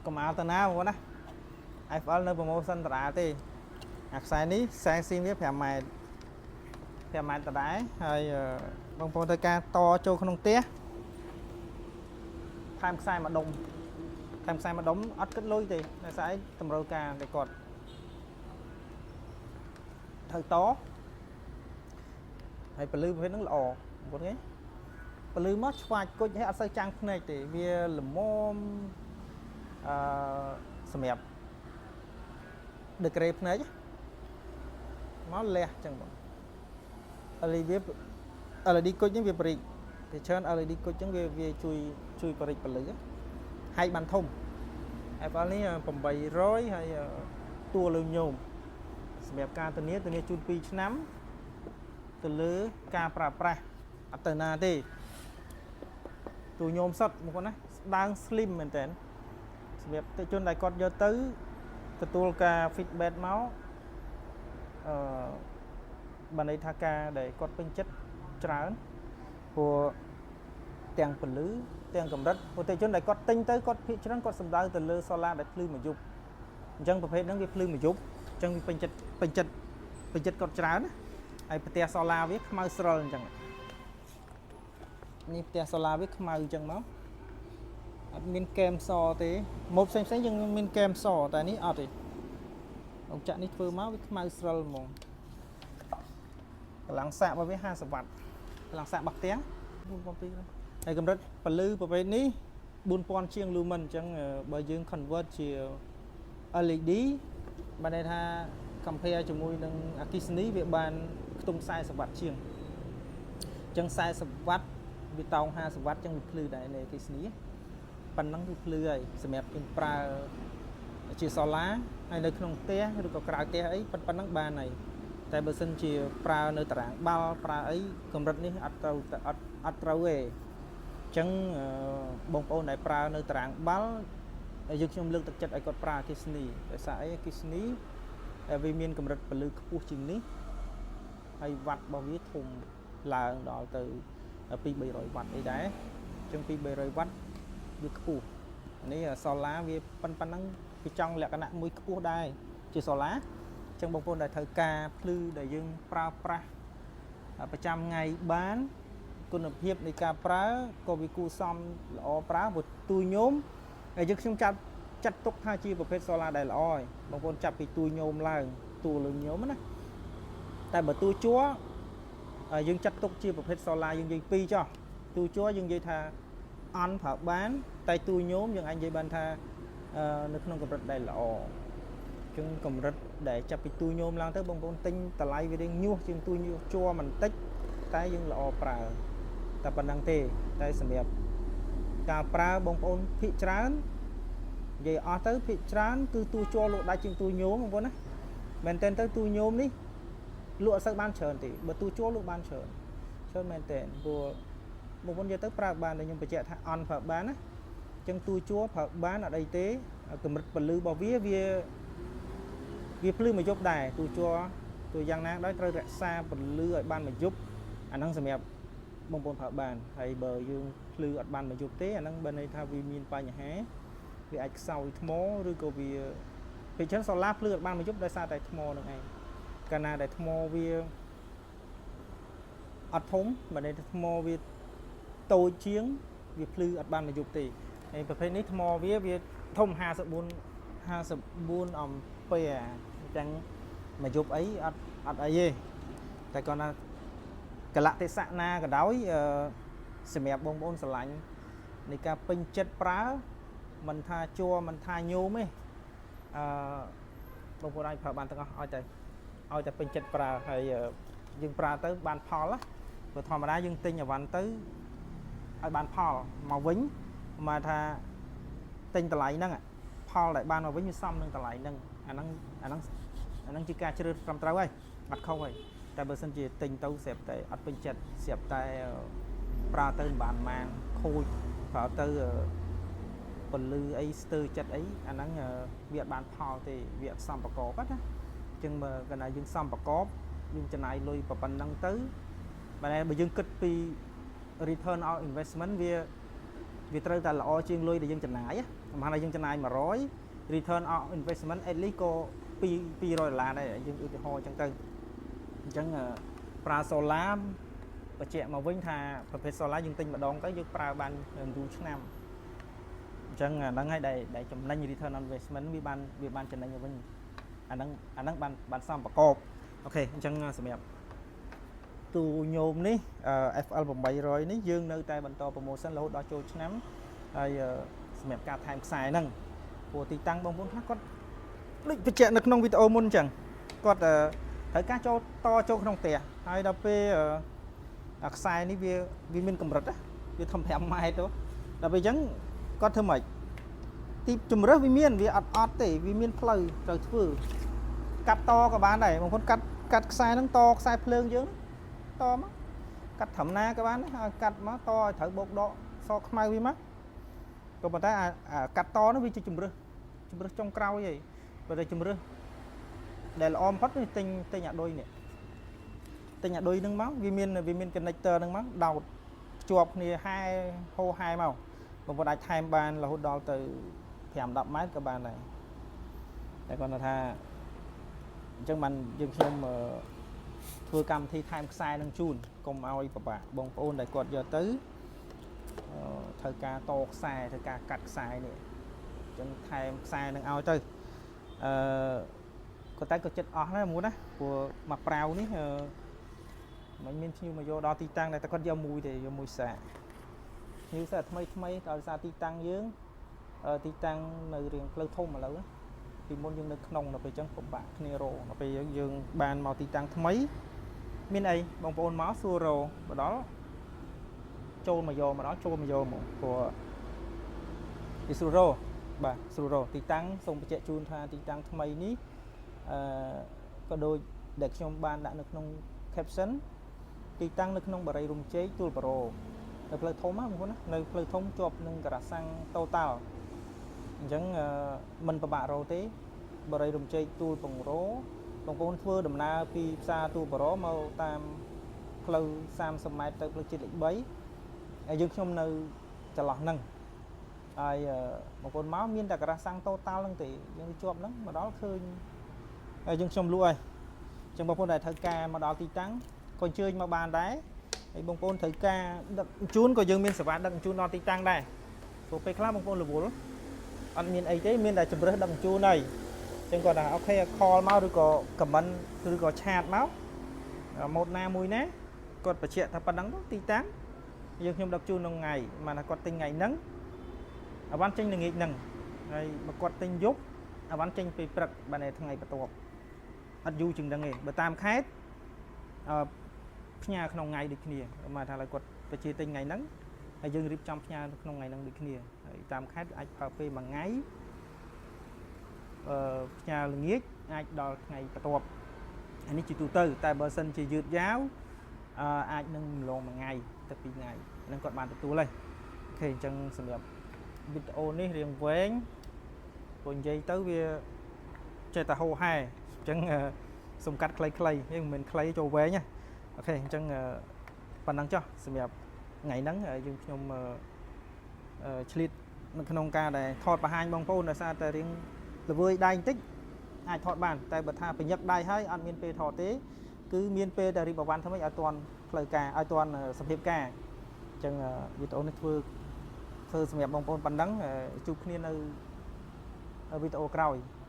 កុំអាលទៅណាបងប្អូនណា FL នៅ promotion ដដែលទេអាខ្សែនេះខ្សែស៊ីមវា5ម៉ែត្រ5ម៉ែត្រដដែលហើយបងប្អូនត្រូវការតចូលក្នុងផ្ទះថែមខ្សែមួយដុំថែមខ្សែមួយដុំអត់គិតលុយទេដោយសារអីតម្រូវការតែគាត់ត្រូវតហើយពលឺប្រភេទហ្នឹងល្អបងប្អូនគេពលឺមកឆ្វាចគុជហើយអត់សូវចាំងភ្នែកទេវាល្មមអឺសម្រាប់ដឺក្រេភ្នែកមកលះចឹងបង LED វា LED គុជនេះវាបរិចតែច្រើន LED គុជចឹងវាវាជួយជួយបរិចពលឺហែកបានធំ FL នេះ800ហើយតួលើញោមសម្រាប់ការធានាធានាជូន2ឆ្នាំទៅលើការប្រើប្រាស់អត់ទៅណាទេតួញោមសុតមកគាត់ណាស្ដើង slim មែនតើសម្រាប់តិជនដែលគាត់យកទៅទទួលការ feedback មកអឺបានន័យថាការដែលគាត់ពេញចិត្តច្រើនព្រោះទាំងពលឺទាំងកម្រិតព្រោះតិជនដែលគាត់ទិញទៅគាត់ភាគច្រើនគាត់សំដៅទៅលើ solar ដែលភ្លឺមួយយប់អញ្ចឹងប្រភេទហ្នឹងវាភ្លឺមួយយប់អញ្ចឹងវាពេញចិត្តពេញចិត្តពេញចិត្តគាត់ច្រើនណាហើយផ្ទះ solar វាខ្មៅស្រិលអញ្ចឹងនេះផ្ទះ solar វាខ្មៅអញ្ចឹងមកអត់មានកែមសទេម៉ូតផ្សេងផ្សេងយើងមានកែមសតែនេះអត់ទេអង្គចាក់នេះធ្វើមកវាខ្មៅស្រិលហ្មងកម្លាំងសាករបស់វា50វ៉ាត់កម្លាំងសាករបស់ផ្ទះ4200ហើយកម្រិតពលឺប្រភេទនេះ4000ជាង lumen អញ្ចឹងបើយើង convert ជា LED បានន័យថា compare ជាមួយនឹងអគ្គិសនីវាបានខ្ទង់40វ៉ាត់ជាងអញ្ចឹង40វ៉ាត់វាតោង50វ៉ាត់អញ្ចឹងវាភ្លឺដែរនៅអគ្គិសនីប៉ុណ្ណឹងគឺភ្លឺហើយសម្រាប់យើងប្រើជា solar ហើយនៅក្នុងផ្ទះឬក៏ក្រៅផ្ទះអីប៉ុណ្ណឹងបានហើយតែបើសិនជាប្រើនៅតារាងបាល់ប្រើអីកម្រិតនេះអត់ត្រូវអត់អត់ត្រូវទេអញ្ចឹងបងប្អូនដែលប្រើនៅតារាងបាល់យើងខ្ញុំលើកទឹកចិត្តឲ្យគាត់ប្រើអគ្គិសនីដោយសារអីអគ្គិសនីវាមានកម្រិតពលឺខ្ពស់ជាងនេះហើយវ៉ាត់របស់វាធំឡើងដល់ទៅ2 300វ៉ាត់អីដែរអញ្ចឹង2 300វ៉ាត់វាខ្ពស់នេះ solar វាប៉ុណ្ណឹងវាចង់លក្ខណៈមួយខ្ពស់ដែរជា solar អញ្ចឹងបងប្អូនដែលត្រូវការភ្លឺដែលយើងប្រើប្រាស់ប្រចាំថ្ងៃបានគុណភាពនៃការប្រើក៏វាគួរសមល្អប្រើព្រោះទូញោមហើយយើងខ្ញុំចាត់ចាត់ទុកថាជាប្រភេទ solar ដែលល្អហើយបងប្អូនចាប់ពីទូញោមឡើងតួលើញោមណាតែបើតួជួរយើងចាត់ទុកជាប្រភេទ solar យើងនិយាយពីរចុះតួជួរយើងនិយាយថាអន់ប្រើបានតែទូញោមយើងអាចនិយាយបានថានៅក្នុងកម្រិតដែលល្អចឹងកម្រិតដែលចាប់ពីទូញោមឡើងទៅបងប្អូនទិញតម្លៃវារៀងញាស់ជាងទូជួរបន្តិចតែយើងល្អប្រើតែប៉ុណ្្នឹងទេតែសម្រាប់ការប្រើបងប្អូនភាគច្រើននិយាយអស់ទៅភាគច្រើនគឺទូជួរលក់ដាច់ជាងទូញោមបងប្អូនណាមែនតើទៅទូញោមនេះលក់អត់សូវបានច្រើនទេបើទូជួរលក់បានច្រើនច្រើនមែនតើព្រោះបងប្អូននិយាយទៅប្រើបានតែខ្ញុំបញ្ជាក់ថាអន់ប្រើបានណាអញ្ចឹងទូជួរប្រើបានអត់អីទេកម្រិតពលឺរបស់វាវាវាភ្លឺមួយយប់ដែរទូជួរទូយ៉ាងណាដោយត្រូវរក្សាពលឺឲ្យបានមួយយប់អាហ្នឹងសម្រាប់បងប្អូនប្រើបានហើយបើយើងភ្លឺអត់បានមួយយប់ទេអាហ្នឹងបើន័យថាវាមានបញ្ហាវាអាចខ្សោយថ្មឬក៏វាពេលច្រើន solar ភ្លឺអត់បានមួយយប់ដោយសារតែថ្មនឹងឯងកាលណាដែលថ្មវាអត់ធំបើន័យថាថ្មវាតូចជាងវាភ្លឺអត់បានមួយយប់ទេហើយប្រភេទនេះថ្មវាវាធំ54អំពែអញ្ចឹងមួយយប់អីអត់អត់អីទេតែគាត់ថាកលៈទេសៈណាក៏ដោយអឺសម្រាប់បងប្អូនស្រឡាញ់នៃការពេញចិត្តប្រើមិនថាជួរមិនថាញោមទេអឺបងប្អូនអាចប្រើបានទាំងអស់ឲ្យតែឲ្យតែពេញចិត្តប្រើហើយយើងប្រើទៅបានផលណាព្រោះធម្មតាយើងទិញអីវ៉ាន់ទៅឲ្យបានផលមកវិញមកថាទិញតម្លៃហ្នឹងផលដែលបានមកវិញវាសមនឹងតម្លៃហ្នឹងអាហ្នឹងអាហ្នឹងអាហ្នឹងជាការជ្រើសត្រឹមត្រូវហើយអត់ខុសហើយតែបើសិនជាទិញទៅស្រាប់តែអត់ពេញចិត្តស្រាប់តែប្រើទៅមិនបានម៉ានខូចប្រើទៅពលឺអីស្ទើរចិត្តអីអាហ្នឹងវាអត់បានផលទេវាអត់សមប្រកបណាអញ្ចឹងបើកាលណាយើងសមប្រកបយើងចំណាយលុយប៉ុណ្ណឹងទៅបើតែបើយើងគិតពី return on investment វា វាត្រូវតែល្អជាងលុយដែលយើងចំណាយណាប្រហែលថាយើងចំណាយ100 return of investment at least ក៏2 200ដុល្លារដែរយើងឧទាហរណ៍អញ្ចឹងទៅអញ្ចឹងប្រើ solar បញ្ជាក់មកវិញថាប្រភេទ solar យើងទិញម្ដងទៅយើងប្រើបានយូរឆ្នាំអញ្ចឹងអាហ្នឹងហើយដែលចំណេញ return on investment វាបានចំណេញមកវិញអាហ្នឹងបានសំប្រកប OK អញ្ចឹងសម្រាប់ទូញោមនេះ FL 800នេះយើងនៅតែបន្ត promotion រហូតដល់ចូលឆ្នាំហើយសម្រាប់ការថែមខ្សែហ្នឹងព្រោះទីតាំងបងប្អូនខ្លះគាត់ដូចបញ្ជាក់នៅក្នុងវីដេអូមុនអញ្ចឹងគាត់ត្រូវការចូលតចូលក្នុងផ្ទះហើយដល់ពេលអាខ្សែនេះវាមានកម្រិតណាវាធំ5ម៉ែត្រទៅដល់ពេលអញ្ចឹងគាត់ធ្វើម៉េចទីជំរើសវាមានវាអត់អត់ទេវាមានផ្លូវត្រូវធ្វើកាត់តក៏បានដែរបងប្អូនកាត់កាត់ខ្សែហ្នឹងតខ្សែភ្លើងយើងតមកកាត់ត្រឹមណាក៏បានដែរហើយកាត់មកតឲ្យត្រូវបោកដកសខ្មៅវាមកក៏ប៉ុន្តែអាកាត់តនោះវាជាជំរើសជំរើសចុងក្រោយឯងបើតែជំរើសដែលល្អបំផុតគឺទិញទិញអាឌុយនេះទិញអាឌុយហ្នឹងមកវាមាន connector ហ្នឹងមកដោតភ្ជាប់គ្នាហែហូហែមកបងប្អូនអាចថែមបានរហូតដល់ទៅ5 10ម៉ែត្រក៏បានដែរតែគាត់ថាអញ្ចឹងបានយើងខ្ញុំធ្វើកម្មវិធីថែមខ្សែនឹងជូនកុំឲ្យពិបាកបងប្អូនដែលគាត់យកទៅត្រូវការតខ្សែត្រូវការកាត់ខ្សែនេះអញ្ចឹងថែមខ្សែនឹងឲ្យទៅអឺក៏តែក៏ចិត្តអស់ដែរមួយណាព្រោះមកប្រាវនេះអឺមិនមានភ្ញៀវមកយកដល់ទីតាំងដែរតែគាត់យកមួយទេយកមួយសាកភ្ញៀវសាថ្មីថ្មីដោយសារទីតាំងយើងទីតាំងនៅរៀងផ្លូវធំឥឡូវពីមុនយើងនៅក្នុងដល់ពេលអញ្ចឹងពិបាកគ្នារដល់ពេលយើងយើងបានមកទីតាំងថ្មីមានអីបងប្អូនមកសួររមកដល់ចូលមកយកមកដល់ចូលមកយកមកព្រោះវាស្រួលរបាទស្រួលរទីតាំងសូមបញ្ជាក់ជូនថាទីតាំងថ្មីនេះអឺក៏ដូចដែលខ្ញុំបានដាក់នៅក្នុង caption ទីតាំងនៅក្នុងបរិយារំជែកទួលបរោនៅផ្លូវធំណាបងប្អូនណានៅផ្លូវធំជាប់នឹងការ៉ាសាំង Total អញ្ចឹងមិនពិបាករកទេបរិយារំជែកទួលពង្រោបងប្អូនធ្វើដំណើរពីផ្សារទួលបរោមកតាមផ្លូវ30ម៉ែត្រទៅផ្លូវជាតិលេខ3ហើយយើងខ្ញុំនៅចន្លោះហ្នឹងហើយបងប្អូនមកមានតែការ៉ាសាំង Total ហ្នឹងទេយើងជាប់ហ្នឹងមកដល់ឃើញហើយយើងខ្ញុំលក់ហើយអញ្ចឹងបងប្អូនដែលត្រូវការមកដល់ទីតាំងក៏អញ្ជើញមកបានដែរហើយបងប្អូនត្រូវការដឹកជញ្ជូនក៏យើងមានសេវាដឹកជញ្ជូនដល់ទីតាំងដែរព្រោះពេលខ្លះបងប្អូនរវល់អត់មានអីទេមានតែជំរើសដឹកជញ្ជូនហើយអញ្ចឹងគាត់ថា OK call មកឬក៏ comment ឬក៏ chat មកម៉ូតណាមួយណាគាត់បញ្ជាក់ថាប៉ុណ្ណឹងទៅទីតាំងយើងខ្ញុំដឹកជូនក្នុងថ្ងៃមកថាគាត់ទិញថ្ងៃហ្នឹងអីវ៉ាន់ចេញល្ងាចហ្នឹងហើយបើគាត់ទិញយប់អីវ៉ាន់ចេញពេលព្រឹកបានថ្ងៃបន្ទាប់អត់យូរជាងហ្នឹងទេបើតាមខេត្តអឺផ្ញើក្នុងថ្ងៃដូចគ្នាមកថាឡើយគាត់បញ្ជាទិញថ្ងៃហ្នឹងហើយយើងរៀបចំផ្ញើក្នុងថ្ងៃហ្នឹងដូចគ្នាហើយតាមខេត្តអាចប្រើពេលមួយថ្ងៃអឺផ្ញើល្ងាចអាចដល់ថ្ងៃបន្ទាប់អានេះជាទូទៅតែបើសិនជាយឺតយ៉ាវអឺអាចនឹងម្លងមួយថ្ងៃទៅពីរថ្ងៃហ្នឹងគាត់បានទទួលហើយ OK អញ្ចឹងសម្រាប់វីដេអូនេះរៀងវែងព្រោះនិយាយទៅវាចេះតែហោហែអញ្ចឹងសូមកាត់ខ្លីៗនេះមិនមែនខ្លីចូលវែងណា OK អញ្ចឹងប៉ុណ្ណឹងចុះសម្រាប់ថ្ងៃហ្នឹងយើងខ្ញុំឆ្លៀតនៅក្នុងការដែលថតបង្ហាញបងប្អូនដោយសារតែរៀងល្វើយដៃបន្តិចអាចថតបានតែបើថាប្រញឹកដៃហើយអត់មានពេលថតទេគឺមានពេលតែរៀបអវ៉ាន់ធ្វើម៉េចឲ្យទាន់ផ្លូវការឲ្យទាន់សភាពការអញ្ចឹងវីដេអូនេះធ្វើធ្វើសម្រាប់បងប្អូនប៉ុណ្ណឹងជួបគ្នានៅវីដេអូក្រោយ។